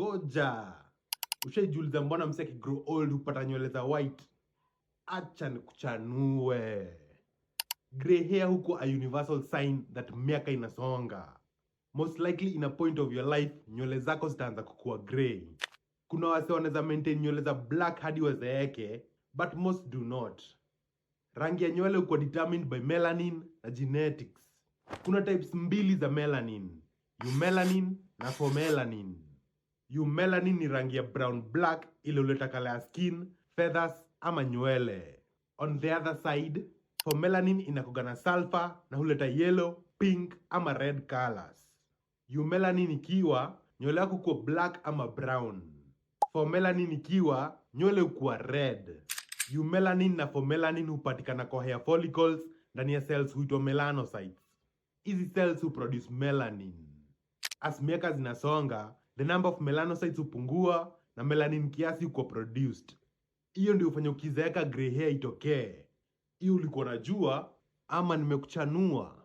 Ngoja. Ushaijiuliza mbona mse akigrow old hupata nywele za white? Acha nikuchanue. Grey hair huko a universal sign that miaka inasonga. Most likely in a point of your life nywele zako zitaanza kukua grey. Kuna wase wanaweza maintain nywele za black hadi wazeeke, but most do not. Rangi ya nywele hukuwa determined by melanin na genetics. Kuna types mbili za melanin, eumelanin na pheomelanin. Eumelanin ni rangi ya brown black ile huleta color ya skin, feathers ama nywele. On the other side, pheomelanin inakuga na sulfur na huleta yellow, pink ama red colors. Eumelanin ikiwa nywele yako kuwa black ama brown. Pheomelanin ikiwa nywele hukuwa red. Eumelanin na pheomelanin hupatikana kwa hair follicles ndani ya cells huitwa melanocytes. Hizi cells huproduce melanin. As miaka zinasonga, the number of melanocytes hupungua na melanin kiasi hukuwa produced. Hiyo ndio hufanya ukizeeka grey hair itokee. Hiyo ulikuwa unajua ama nimekuchanua?